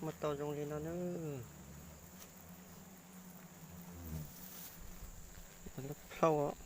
Muaj tau zoo li no na. Lub plhaub os.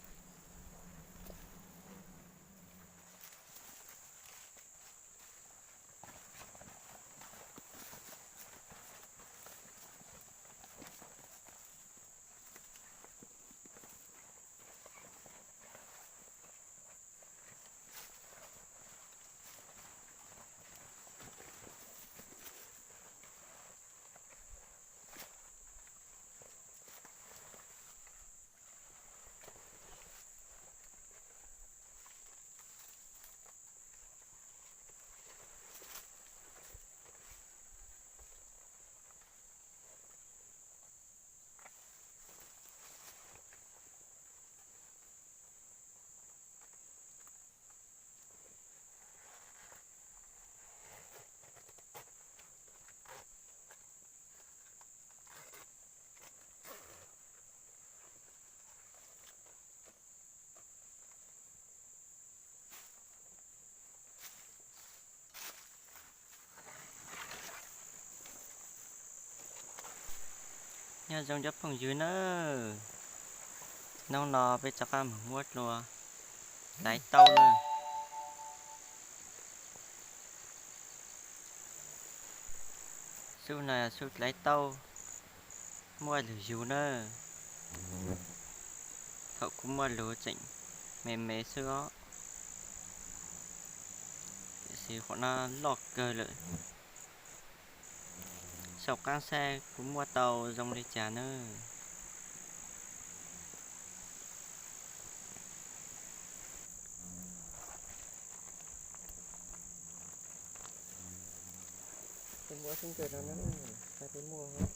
Nyob zoo cov phooj ywg nawb, hnub no peb rov qab mus muab dlua hlais tauj na. Xub no yog xub hlais tauj muaj lwg yug na. Thaum kuv muaj lug tseem me me xwb os, tiam sis qhov no loj kawg lawm. Saum qaab saib kuv muaj tau zoo li cas na. Tej muaj sib ncaws no na, tej muaj.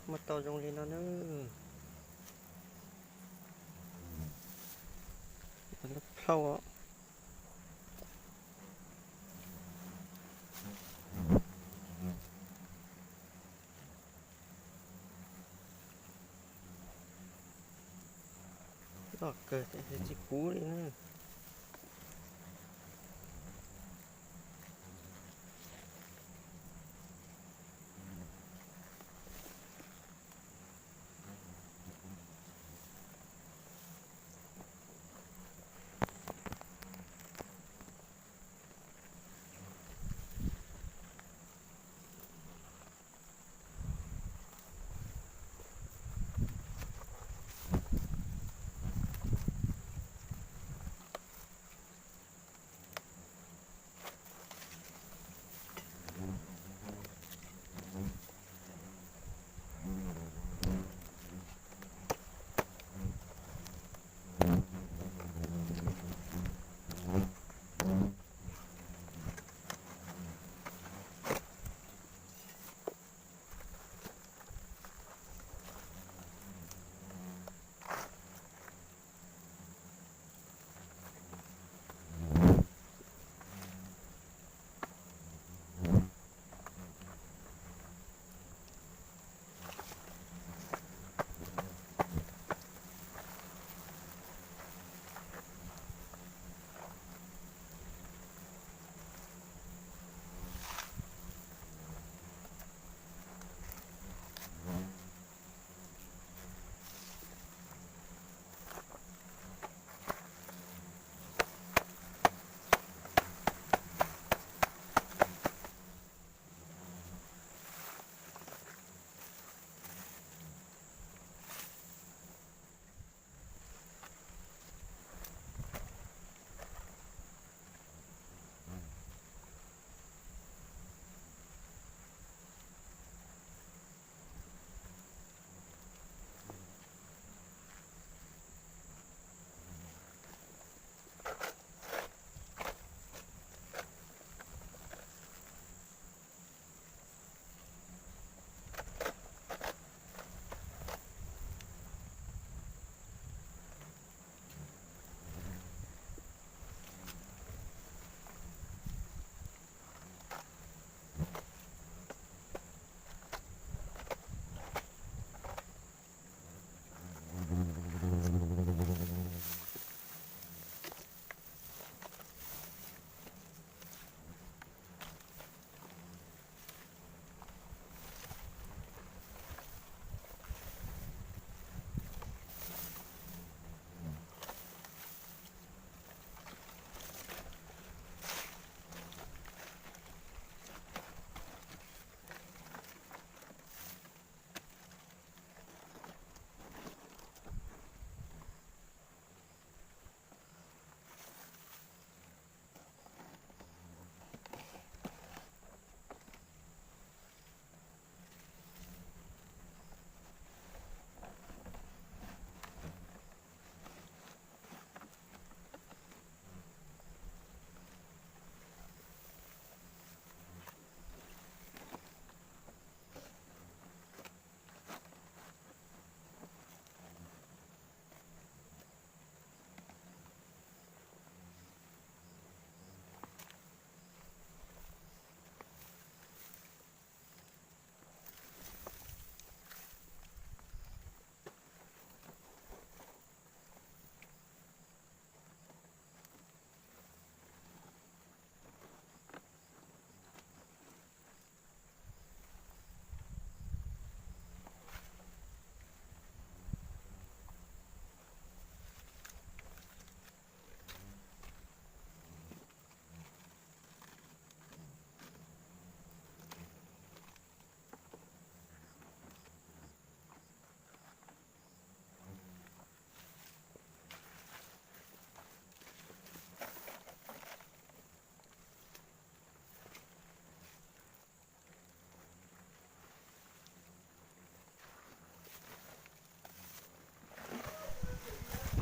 Muaj tau zoo li no na. Lub plhaub os. Loj kawg tsis puv li na.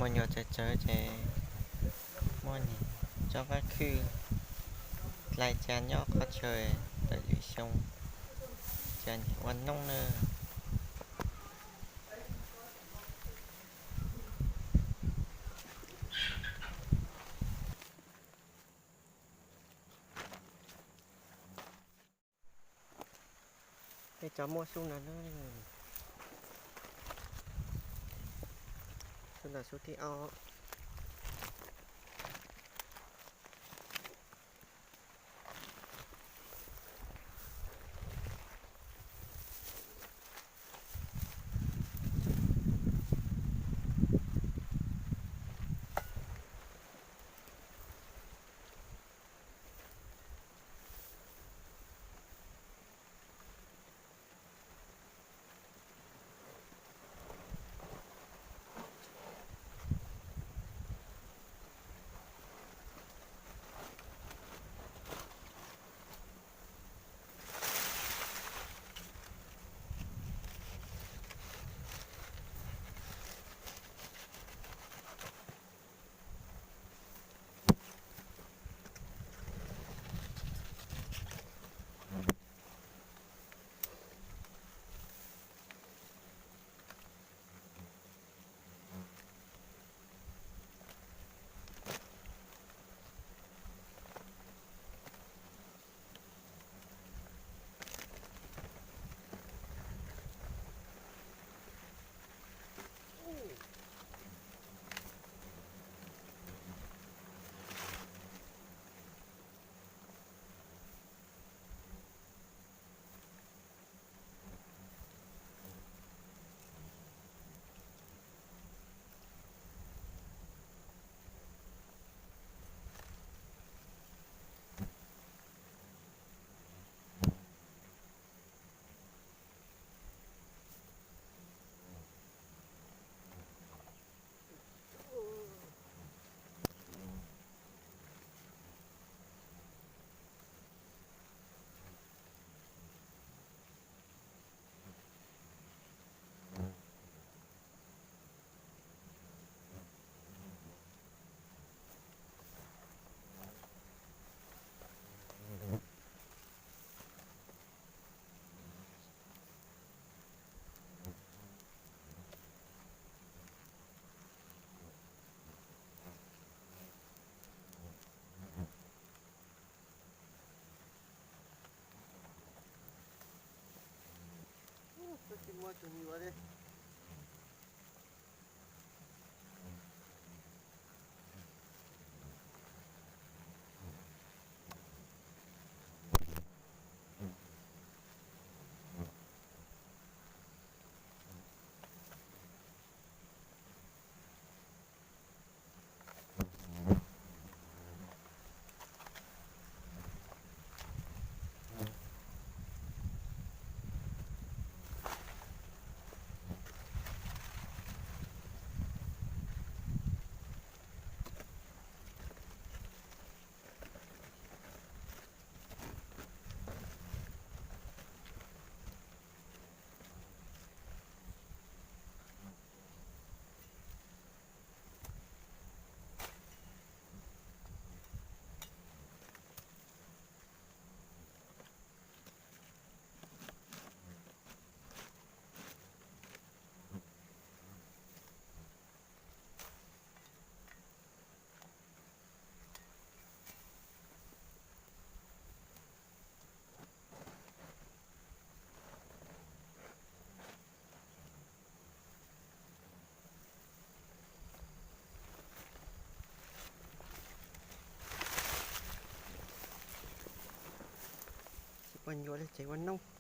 Ua nyuam tsawv tsawv ces muaj niam tsob qab khwj dlai ca nyob qhov chaw tawm lwm xyoo, ca niam ua noob na. Peb tso muaj xub no, xub no xub thib ob. Tsis muaj tus yuav li. Tsis pom yuav li, tseem ua noob.